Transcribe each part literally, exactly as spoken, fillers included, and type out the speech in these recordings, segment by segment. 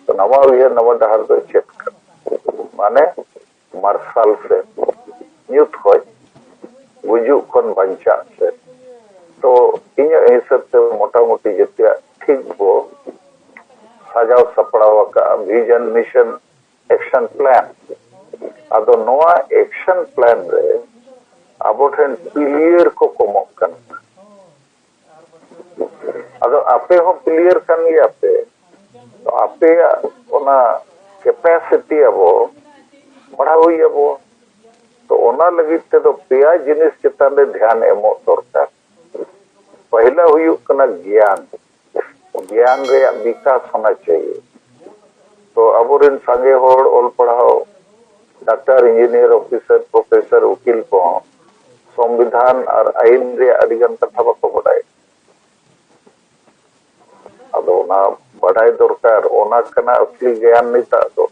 ᱛᱚ ᱱᱟᱣᱟ ᱩᱭᱦᱟᱹᱨ ᱱᱟᱣᱟ ᱰᱟᱦᱟᱨ ᱫᱚ ᱪᱮᱫ ᱠᱟᱱᱟ? ᱢᱟᱱᱮ ᱢᱟᱨᱥᱟᱞ ᱥᱮᱫ, ᱧᱩᱛ ᱠᱷᱚᱱ ᱜᱩᱡᱩᱜ ᱠᱷᱚᱱ ᱵᱟᱧᱪᱟᱜ ᱥᱮᱫ᱾ ᱛᱚ ᱤᱧᱟᱹᱜ ᱦᱤᱥᱟᱹᱵ ᱛᱮ ᱢᱚᱴᱟᱢᱩᱴᱤ ᱡᱚᱛᱚᱣᱟᱜ ᱴᱷᱤᱠ ᱵᱚ ᱥᱟᱡᱟᱣ ᱥᱟᱯᱲᱟᱣ ᱟᱠᱟᱫᱼᱟ, ᱵᱷᱤᱡᱚᱱ, ᱢᱤᱥᱚᱱ, ᱮᱠᱥᱚᱱ ᱯᱞᱟᱱ᱾ ᱟᱫᱚ ᱱᱚᱣᱟ ᱮᱠᱥᱚᱱ ᱯᱞᱟᱱ ᱨᱮ ᱟᱵᱚ ᱴᱷᱮᱱ ᱯᱤᱞᱤᱭᱟᱨ ᱠᱚ ᱠᱚᱢᱚᱜ ᱠᱟᱱᱟ᱾ ᱟᱫᱚ ᱟᱯᱮ ᱦᱚᱸ ᱯᱤᱞᱤᱭᱟᱨ ᱠᱟᱱ ᱜᱮᱭᱟ ᱯᱮ, ᱛᱚ ᱟᱯᱮᱭᱟᱜ ᱚᱱᱟ ᱠᱮᱯᱟᱥᱤᱴᱤ ᱟᱵᱚ ᱵᱟᱲᱦᱟᱣ ᱦᱩᱭ ᱟᱵᱚ᱾ ᱛᱚ ᱚᱱᱟ ᱞᱟᱹᱜᱤᱫ ᱛᱮᱫᱚ ᱯᱮᱭᱟ ᱡᱤᱱᱤᱥ ᱪᱮᱛᱟᱱ ᱨᱮ ᱫᱷᱮᱭᱟᱱ ᱮᱢᱚᱜ ᱫᱚᱨᱠᱟᱨ᱾ ᱯᱟᱦᱞᱟ ᱦᱩᱭᱩᱜ ᱠᱟᱱᱟ ᱜᱮᱭᱟᱱ, ᱜᱮᱭᱟᱱ ᱨᱮᱭᱟᱜ ᱵᱤᱠᱟᱥ ᱦᱚᱱᱟ ᱪᱟᱦᱤᱭᱮ᱾ ᱛᱚ ᱟᱵᱚᱨᱮᱱ ᱥᱟᱸᱜᱮ ᱦᱚᱲ ᱚᱞ ᱯᱟᱲᱦᱟᱣ, ᱰᱟᱠᱛᱟᱨ, ᱤᱧᱡᱤᱱᱤᱭᱟᱨ, ᱚᱯᱷᱤᱥᱟᱨ, ᱯᱨᱚᱯᱷᱮᱥᱚᱨ, ᱩᱠᱤᱞ ᱠᱚᱦᱚᱸ ᱥᱚᱝᱵᱤᱫᱷᱟᱱ ᱟᱨ ᱟᱹᱭᱤᱱ ᱨᱮᱭᱟᱜ ᱟᱹᱰᱤ ᱜᱟᱱ ᱠᱟᱛᱷᱟ ᱵᱟᱠᱚ ᱵᱟᱰᱟᱭᱟ᱾ ᱟᱫᱚ ᱚᱱᱟ ᱵᱟᱰᱟᱭ ᱫᱚᱨᱠᱟᱨ, ᱚᱱᱟ ᱠᱟᱱᱟ ᱟᱥᱞᱤ ᱜᱮᱭᱟᱱ ᱱᱤᱛᱟᱜ ᱫᱚ᱾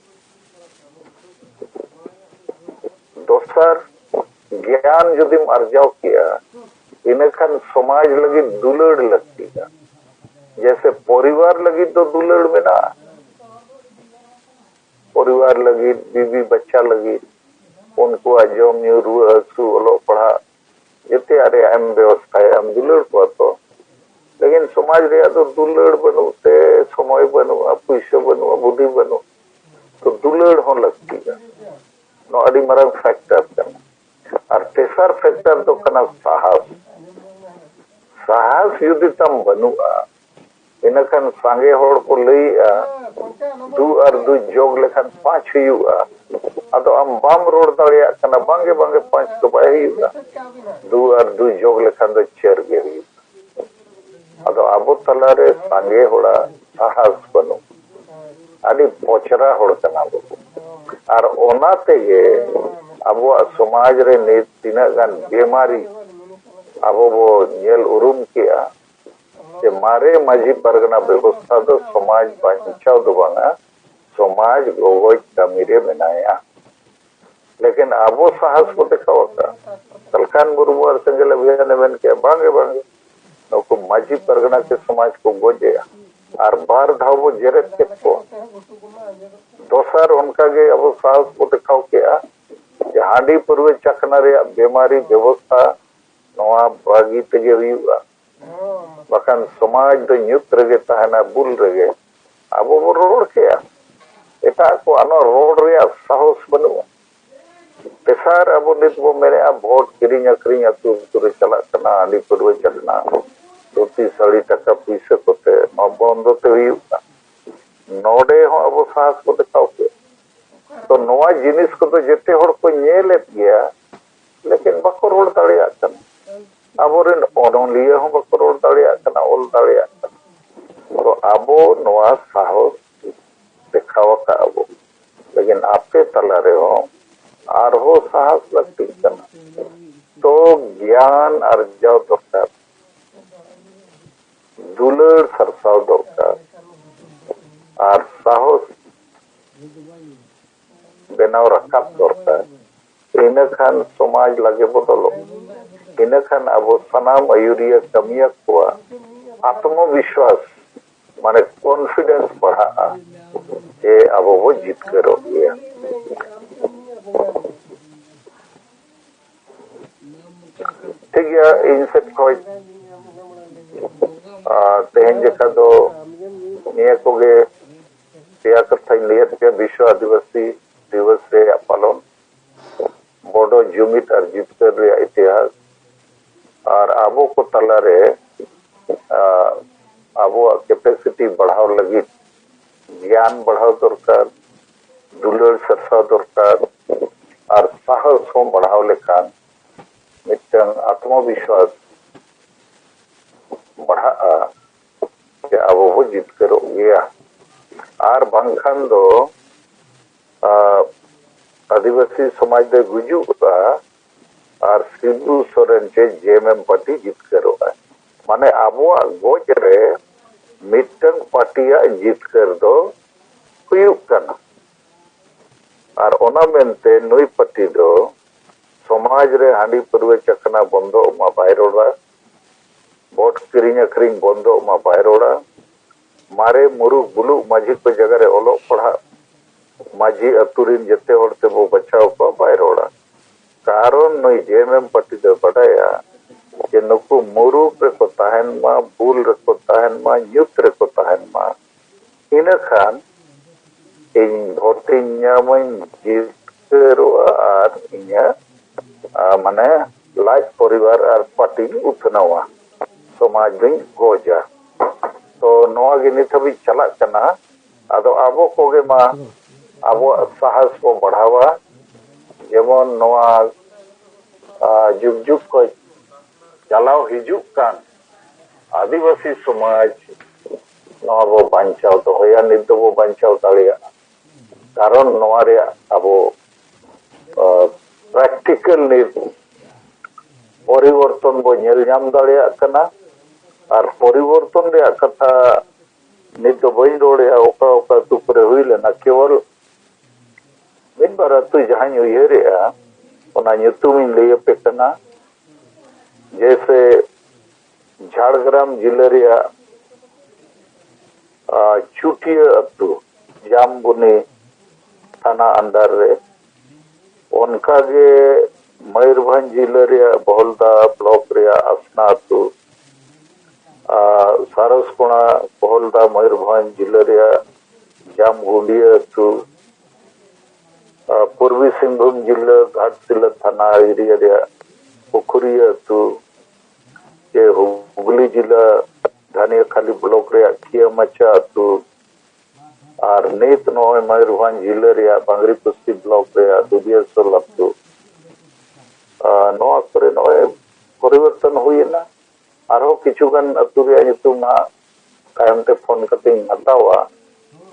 ᱫᱚᱥᱟᱨ, ᱜᱮᱭᱟᱱ ᱡᱩᱫᱤᱢ ᱟᱨᱡᱟᱣ ᱠᱮᱜᱼᱟ, ᱤᱱᱟᱹᱠᱷᱟᱱ ᱥᱚᱢᱟᱡᱽ ᱞᱟᱹᱜᱤᱫ ᱫᱩᱞᱟᱹᱲ ᱞᱟᱹᱠᱛᱤᱜᱼᱟ᱾ ᱡᱮᱭᱥᱮ ᱯᱚᱨᱤᱵᱟᱨ ᱞᱟᱹᱜᱤᱫ ᱫᱚ ᱫᱩᱞᱟᱹᱲ ᱢᱮᱱᱟᱜᱼᱟ, ᱯᱚᱨᱤᱵᱟᱨ ᱞᱟᱹᱜᱤᱫ, ᱵᱤᱵᱤ ᱵᱟᱪᱪᱟ ᱞᱟᱹᱜᱤᱫ, ᱩᱱᱠᱩᱣᱟᱜ ᱡᱚᱢ ᱧᱩ, ᱨᱩᱣᱟᱹ ᱦᱟᱹᱥᱩ, ᱚᱞᱚᱜ ᱯᱟᱲᱦᱟᱜ, ᱡᱮᱛᱮᱭᱟᱜ ᱨᱮᱭᱟᱜ ᱮᱢ ᱵᱮᱵᱚᱥᱛᱷᱟᱭᱟ, ᱮᱢ ᱫᱩᱞᱟᱹᱲ ᱠᱚᱣᱟ ᱛᱚ᱾ ᱞᱮᱠᱤᱱ ᱥᱚᱢᱟᱡᱽ ᱨᱮᱭᱟᱜ ᱫᱚ ᱫᱩᱞᱟᱹᱲ ᱵᱟᱹᱱᱩᱜ ᱛᱮ, ᱥᱚᱢᱚᱭ ᱵᱟᱹᱱᱩᱜᱼᱟ, ᱯᱩᱭᱥᱟᱹ ᱵᱟᱹᱱᱩᱜᱼᱟ, ᱵᱩᱫᱷᱤ ᱵᱟᱹᱱᱩᱜ, ᱛᱚ ᱫᱩᱞᱟᱹᱲ ᱦᱚᱸ ᱞᱟᱹᱠᱛᱤᱜᱼᱟ᱾ ᱱᱚᱣᱟ ᱟᱹᱰᱤ ᱢᱟᱨᱟᱝ ᱯᱷᱮᱠᱴᱟᱨ ᱠᱟᱱᱟ᱾ ᱟᱨ ᱛᱮᱥᱟᱨ ᱯᱷᱮᱠᱴᱟᱨ ᱫᱚ ᱠᱟᱱᱟ ᱥᱟᱦᱟᱥ᱾ ᱥᱟᱦᱟᱥ ᱡᱩᱫᱤ ᱛᱟᱢ ᱵᱟᱹᱱᱩᱜᱼᱟ, ᱤᱱᱟᱹᱠᱷᱟᱱ ᱥᱟᱸᱜᱮ ᱦᱚᱲ ᱠᱚ ᱞᱟᱹᱭᱮᱜᱼᱟ, ᱫᱩ ᱟᱨ ᱫᱩ ᱡᱳᱜᱽ ᱞᱮᱠᱷᱟᱱ ᱯᱟᱸᱪ ᱦᱩᱭᱩᱜᱼᱟ᱾ ᱟᱫᱚ ᱟᱢ ᱵᱟᱢ ᱨᱚᱲ ᱫᱟᱲᱮᱭᱟᱜ ᱠᱟᱱᱟ, ᱵᱟᱝᱜᱮ ᱵᱟᱝᱜᱮ ᱯᱟᱸᱪ ᱫᱚ ᱵᱟᱭ ᱦᱩᱭᱩᱜᱼᱟ, ᱫᱩ ᱟᱨ ᱫᱩ ᱡᱳᱜᱽ ᱞᱮᱠᱷᱟᱱ ᱫᱚ ᱪᱟᱨ ᱜᱮ ᱦᱩᱭᱩᱜᱼᱟ᱾ ᱟᱫᱚ ᱟᱵᱚ ᱛᱟᱞᱟᱨᱮ ᱥᱟᱸᱜᱮ ᱦᱚᱲᱟᱜ ᱥᱟᱦᱟᱥ ᱵᱟᱹᱱᱩᱜ, ᱟᱹᱰᱤ ᱯᱚᱪᱨᱟ ᱦᱚᱲ ᱠᱟᱱᱟ ᱵᱚ᱾ ᱟᱨ ᱚᱱᱟ ᱛᱮᱜᱮ ᱟᱵᱚᱣᱟᱜ ᱥᱚᱢᱟᱡᱽ ᱨᱮ ᱱᱤᱛ ᱛᱤᱱᱟᱹᱜ ᱜᱟᱱ ᱵᱮᱢᱟᱨᱤ ᱟᱵᱚ ᱵᱚ ᱧᱮᱞ ᱩᱨᱩᱢ ᱠᱮᱜᱼᱟ, ᱡᱮ ᱢᱟᱨᱮ ᱢᱟᱹᱡᱷᱤ ᱯᱟᱨᱜᱟᱱᱟ ᱵᱮᱵᱚᱥᱛᱷᱟ ᱫᱚ ᱥᱚᱢᱟᱡᱽ ᱵᱟᱧᱪᱟᱣ ᱫᱚ ᱵᱟᱝᱟ, ᱥᱚᱢᱟᱡᱽ ᱜᱚᱜᱚᱡ ᱠᱟᱹᱢᱤ ᱨᱮ ᱢᱮᱱᱟᱭᱟ᱾ ᱞᱮᱠᱤᱱ ᱟᱵᱚ ᱥᱟᱦᱟᱥ ᱠᱚ ᱫᱮᱠᱷᱟᱣ ᱟᱠᱟᱫ᱾ ᱥᱟᱞᱠᱷᱟᱱ ᱢᱩᱨᱢᱩ ᱟᱨ ᱥᱮᱸᱜᱮᱞ ᱚᱵᱷᱤᱭᱟᱱᱮ ᱢᱮᱱ ᱠᱮᱜᱼᱟ, ᱵᱟᱝᱜᱮ, ᱵᱟᱝᱜᱮ, ᱱᱩᱠᱩ ᱢᱟᱹᱡᱷᱤ ᱯᱟᱨᱜᱟᱱᱟ ᱠᱚ ᱥᱚᱢᱟᱡᱽ ᱠᱚ ᱜᱚᱡᱮᱜᱼᱟ᱾ ᱟᱨ ᱵᱟᱨ ᱫᱷᱟᱣ ᱵᱚ ᱡᱮᱨᱮᱫ ᱠᱮᱫ ᱠᱚᱣᱟ᱾ ᱫᱚᱥᱟᱨ ᱚᱱᱠᱟᱜᱮ ᱟᱵᱚ ᱥᱟᱦᱚᱥ ᱵᱚ ᱫᱮᱠᱷᱟᱣ ᱠᱮᱜᱼᱟ ᱡᱮ ᱦᱟᱺᱰᱤ ᱯᱟᱹᱨᱣᱟᱹ ᱪᱟᱠᱷᱱᱟ ᱨᱮᱭᱟᱜ ᱵᱮᱢᱟᱨᱤ ᱵᱮᱵᱚᱥᱛᱷᱟ ᱱᱚᱣᱟ ᱵᱷᱟᱹᱜᱤ ᱛᱮᱜᱮ ᱦᱩᱭᱩᱜᱼᱟ, ᱵᱟᱠᱷᱟᱱ ᱥᱚᱢᱟᱡᱽ ᱫᱚ ᱧᱩᱛ ᱨᱮᱜᱮ ᱛᱟᱦᱮᱱᱟ, ᱵᱩᱞ ᱨᱮᱜᱮ᱾ ᱟᱵᱚ ᱵᱚ ᱨᱚᱲ ᱠᱮᱜᱼᱟ, ᱮᱴᱟᱜ ᱠᱚ ᱟᱨ ᱱᱚᱣᱟ ᱨᱚᱲ ᱨᱮᱭᱟᱜ ᱥᱟᱦᱚᱥ ᱵᱟᱹᱱᱩᱜᱼᱟ᱾ ᱛᱮᱥᱟᱨ ᱟᱵᱚ ᱱᱤᱛ ᱵᱚ ᱢᱮᱱᱮᱜᱼᱟ ᱵᱷᱳᱴ ᱠᱤᱨᱤᱧ ᱟᱹᱠᱷᱨᱤᱧ ᱟᱹᱛᱩ ᱟᱹᱛᱩ ᱨᱮ ᱪᱟᱞᱟᱜ ᱠᱟᱱᱟ, ᱦᱟᱺᱰᱤ ᱯᱟᱹᱨᱣᱟᱹ ᱪᱟᱠᱷᱱᱟ, ᱫᱷᱩᱛᱤ ᱥᱟᱹᱲᱤ ᱴᱟᱠᱟ ᱯᱩᱭᱥᱟᱹ ᱠᱚᱛᱮ ᱱᱚᱣᱟ ᱵᱚᱱᱫᱚ ᱛᱮ ᱦᱩᱭᱩᱜ ᱠᱟᱱᱟ᱾ ᱱᱚᱰᱮ ᱦᱚᱸ ᱟᱵᱚ ᱥᱟᱦᱚᱥ ᱠᱚ ᱫᱮᱠᱷᱟᱣ ᱠᱮᱫ᱾ ᱛᱚ ᱱᱚᱣᱟ ᱡᱤᱱᱤᱥ ᱠᱚᱫᱚ ᱡᱮᱛᱮ ᱦᱚᱲ ᱠᱚ ᱧᱮᱞᱮᱫ ᱜᱮᱭᱟ, ᱞᱮᱠᱤᱱ ᱵᱟᱠᱚ ᱨᱚᱲ ᱫᱟᱲᱮᱭᱟᱜ ᱠᱟᱱᱟ᱾ ᱟᱵᱚᱨᱮᱱ ᱚᱱᱚᱞᱤᱭᱟᱹ ᱦᱚᱸ ᱵᱟᱠᱚ ᱨᱚᱲ ᱫᱟᱲᱮᱭᱟᱜ ᱠᱟᱱᱟ, ᱚᱞ ᱫᱟᱲᱮᱭᱟᱜ ᱠᱟᱱᱟ᱾ ᱛᱚ ᱟᱵᱚ ᱱᱚᱣᱟ ᱥᱟᱦᱚᱥ ᱫᱮᱠᱷᱟᱣ ᱟᱠᱟᱫ ᱟᱵᱚ, ᱞᱮᱠᱤᱱ ᱟᱯᱮ ᱛᱟᱞᱟ ᱨᱮᱦᱚᱸ ᱟᱨᱦᱚᱸ ᱥᱟᱦᱚᱥ ᱞᱟᱹᱠᱛᱤᱜ ᱠᱟᱱᱟ᱾ ᱛᱚ ᱜᱮᱭᱟᱱ ᱟᱨᱡᱟᱣ ᱫᱚᱨᱠᱟᱨ, ᱫᱩᱞᱟᱹᱲ ᱥᱟᱨᱥᱟᱣ ᱫᱚᱨᱠᱟᱨ, ᱟᱨ ᱥᱟᱦᱚᱥ ᱵᱮᱱᱟᱣ ᱨᱟᱠᱟᱵ ᱫᱚᱨᱠᱟᱨ᱾ ᱤᱱᱟᱹ ᱠᱷᱟᱱ ᱥᱚᱢᱟᱡᱽ ᱞᱟᱜᱮ ᱵᱚᱫᱚᱞᱚᱜ, ᱤᱱᱟᱹ ᱠᱷᱟᱱ ᱟᱵᱚ ᱥᱟᱱᱟᱢ ᱟᱹᱭᱩᱨᱤᱭᱟᱹ ᱠᱟᱹᱢᱤᱭᱟᱹ ᱠᱚᱣᱟᱜ ᱟᱛᱢᱚ ᱵᱤᱥᱣᱟᱥ, ᱢᱟᱱᱮ ᱠᱚᱱᱯᱷᱤᱰᱮᱱᱥ ᱵᱟᱲᱦᱟᱜᱼᱟ ᱡᱮ ᱟᱵᱚ ᱵᱚ ᱡᱤᱛᱠᱟᱹᱨᱚᱜ ᱜᱮᱭᱟ᱾ ᱴᱷᱤᱠ ᱜᱮᱭᱟ, ᱤᱧ ᱥᱮᱫ ᱠᱷᱚᱱ ᱟᱨ ᱛᱮᱦᱮᱧ ᱡᱮᱠᱷᱟ ᱫᱚ ᱱᱤᱭᱟᱹ ᱠᱚᱜᱮ ᱯᱮᱭᱟ ᱠᱟᱛᱷᱟᱧ ᱞᱟᱹᱭᱟᱫ ᱯᱮᱭᱟ᱾ ᱵᱤᱥᱣᱚ ᱟᱹᱫᱤᱵᱟᱹᱥᱤ ᱫᱤᱵᱚᱥ ᱨᱮᱭᱟᱜ ᱯᱟᱞᱚᱱ, ᱵᱚᱰᱚ ᱡᱩᱢᱤᱫ ᱟᱨ ᱡᱤᱛᱠᱟᱹᱨ ᱨᱮᱭᱟᱜ ᱤᱛᱤᱦᱟᱥ, ᱟᱨ ᱟᱵᱚ ᱠᱚ ᱛᱟᱞᱟᱨᱮ ᱟᱵᱚᱣᱟᱜ ᱠᱮᱯᱮᱥᱤᱴᱤ ᱵᱟᱲᱦᱟᱣ ᱞᱟᱹᱜᱤᱫ ᱜᱮᱭᱟᱱ ᱵᱟᱲᱦᱟᱣ ᱫᱚᱨᱠᱟᱨ, ᱫᱩᱞᱟᱹᱲ ᱥᱟᱨᱥᱟᱣ ᱫᱚᱨᱠᱟᱨ, ᱟᱨ ᱥᱟᱦᱚᱥ ᱦᱚᱸ ᱵᱟᱲᱦᱟᱣ ᱞᱮᱠᱷᱟᱱ ᱢᱤᱫᱴᱟᱝ ᱟᱛᱢᱚ ᱵᱤᱥᱣᱟᱥ ᱵᱟᱲᱦᱟᱜᱼᱟ ᱡᱮ ᱟᱵᱚ ᱵᱚ ᱡᱤᱛᱠᱟᱹᱨᱚᱜ ᱜᱮᱭᱟ᱾ ᱟᱨ ᱵᱟᱝᱠᱷᱟᱱ ᱫᱚ ᱟᱹᱫᱤᱵᱟᱹᱥᱤ ᱥᱚᱢᱟᱡᱽ ᱫᱚᱭ ᱜᱩᱡᱩᱜᱼᱟ ᱟᱨ ᱥᱤᱵᱩ ᱥᱚᱨᱮᱱ ᱪᱮ ᱡᱮ ᱮᱢ ᱮᱢ ᱯᱟᱨᱴᱤ ᱡᱤᱛᱠᱟᱹᱨᱚᱜᱼᱟ᱾ ᱢᱟᱱᱮ ᱟᱵᱚᱣᱟᱜ ᱜᱚᱡ ᱨᱮ ᱢᱤᱫᱴᱟᱝ ᱯᱟᱨᱴᱤᱭᱟᱜ ᱡᱤᱛᱠᱟᱹᱨ ᱫᱚ ᱦᱩᱭᱩᱜ ᱠᱟᱱᱟ᱾ ᱟᱨ ᱚᱱᱟ ᱢᱮᱱᱛᱮ ᱱᱩᱭ ᱯᱟᱨᱴᱤ ᱫᱚ ᱥᱚᱢᱟᱡᱽ ᱨᱮ ᱦᱟᱺᱰᱤ ᱯᱟᱹᱨᱣᱟᱹ ᱪᱟᱠᱷᱱᱟ ᱵᱚᱱᱫᱚᱜ ᱢᱟ ᱵᱟᱭ ᱨᱚᱲᱟ, ᱵᱷᱳᱴ ᱠᱤᱨᱤᱧ ᱟᱹᱠᱷᱨᱤᱧ ᱵᱚᱱᱫᱚᱜ ᱢᱟ ᱵᱟᱭ ᱨᱚᱲᱟ, ᱢᱟᱨᱮ ᱢᱩᱨᱩᱠ ᱵᱩᱞᱩᱜ ᱢᱟᱹᱡᱷᱤ ᱠᱚ ᱡᱟᱭᱜᱟ ᱨᱮ ᱚᱞᱚᱜ ᱯᱟᱲᱦᱟᱜ ᱢᱟᱹᱡᱷᱤ ᱟᱹᱛᱩ ᱨᱤᱱ ᱡᱮᱛᱮ ᱦᱚᱲ ᱛᱮᱵᱚ ᱵᱟᱪᱷᱟᱣ ᱠᱚᱣᱟ, ᱵᱟᱭ ᱨᱚᱲᱟ᱾ ᱠᱟᱨᱚᱱ ᱱᱩᱭ ᱡᱮ ᱮᱢ ᱮᱢ ᱯᱟᱨᱴᱤ ᱫᱚᱭ ᱵᱟᱰᱟᱭᱟ ᱡᱮ ᱱᱩᱠᱩ ᱢᱩᱨᱩᱠ ᱨᱮᱠᱚ ᱛᱟᱦᱮᱱ ᱢᱟ, ᱵᱩᱞ ᱨᱮᱠᱚ ᱛᱟᱦᱮᱱ ᱢᱟ, ᱧᱩᱛ ᱨᱮᱠᱚ ᱛᱟᱦᱮᱱ ᱢᱟ, ᱤᱱᱟᱹ ᱠᱷᱟᱱ ᱤᱧ ᱵᱷᱳᱴᱤᱧ ᱧᱟᱢᱟᱹᱧ, ᱡᱤᱛᱠᱟᱹᱨᱚᱜᱼᱟ ᱟᱨ ᱤᱧᱟᱹᱜ, ᱟ, ᱢᱟᱱᱮ ᱞᱟᱡ ᱯᱚᱨᱤᱵᱟᱨ ᱟᱨ ᱯᱟᱨᱴᱤᱧ ᱩᱛᱱᱟᱹᱣᱟ, ᱥᱚᱢᱟᱡᱽ ᱫᱚᱧ ᱜᱚᱡᱟ᱾ ᱛᱚ ᱱᱚᱣᱟ ᱜᱮ ᱱᱤᱛ ᱦᱟᱹᱵᱤᱡ ᱪᱟᱞᱟᱜ ᱠᱟᱱᱟ᱾ ᱟᱫᱚ ᱟᱵᱚ ᱠᱚᱜᱮ ᱢᱟ ᱟᱵᱚᱣᱟᱜ ᱥᱟᱦᱟᱥ ᱵᱚ ᱵᱟᱲᱦᱟᱣᱟ, ᱡᱮᱢᱚᱱ ᱱᱚᱣᱟ, ᱟ, ᱡᱩᱜᱽ ᱡᱩᱜᱽ ᱠᱷᱚᱱ ᱪᱟᱞᱟᱣ ᱦᱤᱡᱩᱜ ᱠᱟᱱ ᱟᱹᱫᱤᱵᱟᱹᱥᱤ ᱥᱚᱢᱟᱡᱽ ᱱᱚᱣᱟ ᱵᱚ ᱵᱟᱧᱪᱟᱣ ᱫᱚᱦᱚᱭᱟ, ᱱᱤᱛ ᱫᱚᱵᱚ ᱵᱟᱧᱪᱟᱣ ᱫᱟᱲᱮᱭᱟᱜᱼᱟ᱾ ᱠᱟᱨᱚᱱ ᱱᱚᱣᱟ ᱨᱮᱭᱟᱜ ᱟᱵᱚ, ᱟ, ᱯᱨᱮᱠᱴᱤᱠᱮᱞ ᱱᱤᱛ ᱯᱚᱨᱤᱵᱚᱨᱛᱚᱱ ᱵᱚ ᱧᱮᱞ ᱧᱟᱢ ᱫᱟᱲᱮᱭᱟᱜ ᱠᱟᱱᱟ᱾ ᱟᱨ ᱯᱚᱨᱤᱵᱚᱨᱛᱚᱱ ᱨᱮᱭᱟᱜ ᱠᱟᱛᱷᱟ ᱱᱤᱛ ᱫᱚ ᱵᱟᱹᱧ ᱨᱚᱲᱮᱫᱼᱟ, ᱚᱠᱟ ᱚᱠᱟ ᱟᱹᱛᱩ ᱠᱚᱨᱮ ᱦᱩᱭ ᱞᱮᱱᱟ, ᱠᱮᱵᱚᱞ ᱢᱤᱫ ᱵᱟᱨ ᱟᱹᱛᱩ ᱡᱟᱦᱟᱸᱧ ᱩᱭᱦᱟᱹᱨᱮᱫᱼᱟ, ᱚᱱᱟ ᱧᱩᱛᱩᱢᱤᱧ ᱞᱟᱹᱭ ᱟᱯᱮ ᱠᱟᱱᱟ᱾ ᱡᱮᱭᱥᱮ, ᱡᱷᱟᱲᱜᱨᱟᱢ ᱡᱤᱞᱟᱹ ᱨᱮᱭᱟᱜ, ᱟ, ᱪᱩᱴᱤᱭᱟᱹ ᱟᱹᱛᱩ, ᱡᱟᱢᱵᱚᱱᱤ ᱛᱷᱟᱱᱟ under ᱨᱮ᱾ ᱚᱱᱠᱟᱜᱮ ᱢᱚᱭᱩᱨᱵᱷᱚᱸᱡᱽ ᱡᱤᱞᱟᱹ ᱨᱮᱭᱟᱜ ᱵᱚᱦᱚᱞᱫᱟ ᱵᱞᱚᱠ ᱨᱮᱭᱟᱜ ᱟᱥᱱᱟ ᱟᱹᱛᱩ, ᱟᱨ ᱥᱟᱨᱚᱥᱠᱳᱱᱟ, ᱵᱚᱦᱚᱞᱫᱟ ᱢᱚᱭᱩᱨᱵᱷᱚᱸᱡᱽ ᱡᱤᱞᱟᱹ ᱨᱮᱭᱟᱜ ᱡᱟᱢᱜᱩᱰᱤᱭᱟᱹ ᱟᱹᱛᱩ, ᱟᱨ ᱯᱩᱨᱵᱤ ᱥᱤᱝᱵᱷᱩᱢ ᱡᱤᱞᱟᱹ ᱜᱷᱟᱴᱥᱤᱞᱟᱹ ᱛᱷᱟᱱᱟ ᱮᱨᱤᱭᱟ ᱨᱮᱭᱟᱜ ᱯᱩᱠᱷᱩᱨᱤᱭᱟᱹ ᱟᱹᱛᱩ, ᱪᱮ ᱦᱩᱜᱽᱞᱤ ᱡᱤᱞᱟᱹ ᱫᱷᱟᱱᱤᱭᱟᱠᱷᱟᱞᱤ ᱵᱞᱚᱠ ᱨᱮᱭᱟᱜ ᱠᱷᱤᱭᱟᱹᱢᱟᱪᱟ ᱟᱹᱛᱩ, ᱟᱨ ᱱᱤᱛ ᱱᱚᱜᱼᱚᱭ ᱢᱚᱭᱩᱨᱵᱷᱚᱸᱡᱽ ᱡᱤᱞᱟᱹ ᱨᱮᱭᱟᱜ ᱵᱟᱝᱨᱤᱯᱚᱥᱤ ᱵᱞᱚᱠ ᱨᱮᱭᱟᱜ ᱫᱩᱫᱤᱭᱟᱹᱥᱳᱞ ᱟᱹᱛᱩ, ᱟᱨ ᱱᱚᱣᱟ ᱠᱚᱨᱮ ᱱᱚᱜᱼᱚᱭ ᱯᱚᱨᱤᱵᱚᱨᱛᱚᱱ ᱦᱩᱭᱮᱱᱟ᱾ ᱟᱨᱦᱚᱸ ᱠᱤᱪᱷᱩ ᱜᱟᱱ ᱟᱹᱛᱩ ᱨᱮᱭᱟᱜ ᱧᱩᱛᱩᱢ ᱦᱟᱸᱜ ᱛᱟᱭᱚᱢ ᱛᱮ ᱯᱷᱳᱱ ᱠᱟᱛᱮᱧ ᱦᱟᱛᱟᱣᱟ,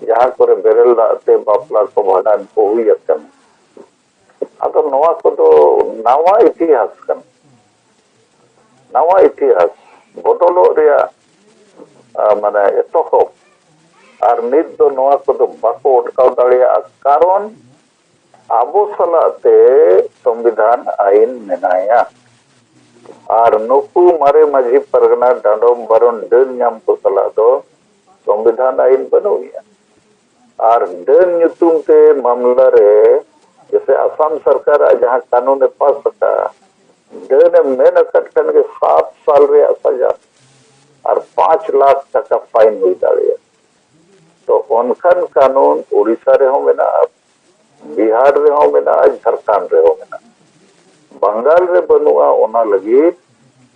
ᱡᱟᱦᱟᱸ ᱠᱚᱨᱮ ᱵᱮᱨᱮᱞ ᱫᱟᱜ ᱛᱮ ᱵᱟᱯᱞᱟ ᱠᱚ, ᱵᱷᱟᱸᱰᱟᱱ ᱠᱚ ᱦᱩᱭ ᱟᱠᱟᱱᱟ᱾ ᱟᱫᱚ ᱱᱚᱣᱟ ᱠᱚᱫᱚ ᱱᱟᱣᱟ ᱤᱛᱤᱦᱟᱥ ᱠᱟᱱᱟ, ᱱᱟᱣᱟ ᱤᱛᱤᱦᱟᱥ ᱵᱚᱫᱚᱞᱚᱜ ᱨᱮᱭᱟᱜ, ᱟ, ᱢᱟᱱᱮ ᱮᱛᱚᱦᱚᱵ᱾ ᱟᱨ ᱱᱤᱛ ᱫᱚ ᱱᱚᱣᱟ ᱠᱚᱫᱚ ᱵᱟᱠᱚ ᱚᱴᱠᱟᱣ ᱫᱟᱲᱮᱭᱟᱜᱼᱟ, ᱠᱟᱨᱚᱱ ᱟᱵᱚ ᱥᱟᱞᱟᱜ ᱛᱮ ᱥᱚᱝᱵᱤᱫᱷᱟᱱ ᱟᱹᱭᱤᱱ ᱢᱮᱱᱟᱭᱟ᱾ ᱟᱨ ᱱᱩᱠᱩ ᱢᱟᱨᱮ ᱢᱟᱹᱡᱷᱤ ᱯᱟᱨᱜᱟᱱᱟ ᱰᱟᱸᱰᱚᱢ ᱵᱟᱨᱚᱱ ᱰᱟᱹᱱ ᱧᱟᱢ ᱠᱚ ᱥᱟᱞᱟᱜ ᱫᱚ ᱥᱚᱝᱵᱤᱫᱷᱟᱱ ᱟᱹᱭᱤᱱ ᱵᱟᱹᱱᱩᱜ ᱜᱮᱭᱟ᱾ ᱟᱨ ᱰᱟᱹᱱ ᱧᱩᱛᱩᱢ ᱛᱮ ᱢᱟᱢᱞᱟ ᱨᱮ ᱡᱮᱥᱮ ᱟᱥᱟᱢ ᱥᱚᱨᱠᱟᱨᱟᱜ ᱡᱟᱦᱟᱸ ᱠᱟᱹᱱᱩᱱ ᱮ ᱯᱟᱥ ᱟᱠᱟᱫᱼᱟ, ᱰᱟᱹᱱ ᱮ ᱢᱮᱱ ᱟᱠᱟᱫ ᱠᱷᱟᱱ ᱜᱮ ᱥᱟᱛ ᱥᱟᱞ ᱨᱮᱭᱟᱜ ᱥᱟᱡᱟ ᱟᱨ ᱯᱟᱸᱪ ᱞᱟᱠᱷ ᱴᱟᱠᱟ ᱯᱷᱟᱭᱤᱱ ᱦᱩᱭ ᱫᱟᱲᱮᱭᱟᱜᱼᱟ᱾ ᱛᱚ ᱚᱱᱠᱟᱱ ᱠᱟᱹᱱᱩᱱ ᱳᱰᱤᱥᱟ ᱨᱮᱦᱚᱸ ᱢᱮᱱᱟᱜᱼᱟ, ᱵᱤᱦᱟᱨ ᱨᱮᱦᱚᱸ ᱢᱮᱱᱟᱜᱼᱟ, ᱡᱷᱟᱲᱠᱷᱚᱸᱰ ᱨᱮᱦᱚᱸ ᱢᱮᱱᱟᱜᱼᱟ᱾ ᱵᱟᱝᱜᱟᱞ ᱨᱮ ᱵᱟᱹᱱᱩᱜᱼᱟ, ᱚᱱᱟ ᱞᱟᱹᱜᱤᱫ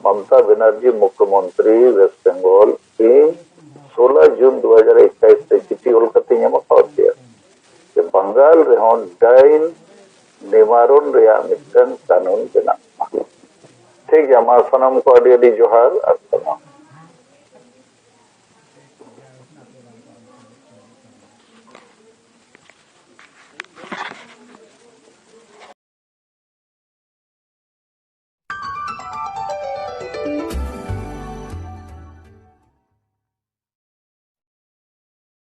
ᱢᱚᱢᱚᱛᱟ ᱵᱮᱱᱟᱨᱡᱤ ᱢᱩᱠᱷᱭᱚᱢᱚᱱᱛᱨᱤ ᱣᱮᱥᱴ ᱵᱮᱝᱜᱚᱞ ᱛᱤᱦᱤᱧ ᱥᱳᱞᱟ ᱡᱩᱱ ᱫᱩ ᱦᱟᱡᱟᱨ ᱮᱠᱟᱭᱤᱥ ᱨᱮ ᱪᱤᱴᱷᱤ ᱚᱞ ᱠᱟᱛᱮᱧ ᱮᱢ ᱟᱠᱟᱣᱟᱫ ᱯᱮᱭᱟ ᱡᱮ ᱵᱟᱝᱜᱟᱞ ᱨᱮᱦᱚᱸ ᱰᱟᱹᱭᱤᱱ ᱱᱤᱵᱟᱨᱚᱱ ᱨᱮᱭᱟᱜ ᱢᱤᱫᱴᱟᱝ ᱠᱟᱹᱱᱩᱱ ᱵᱮᱱᱟᱜ ᱢᱟ᱾ ᱴᱷᱤᱠ ᱜᱮᱭᱟ, ᱢᱟ ᱥᱟᱱᱟᱢ ᱠᱚ ᱟᱹᱰᱤ ᱟᱹᱰᱤ ᱡᱚᱦᱟᱨ ᱟᱨ ᱥᱟᱱᱟᱢ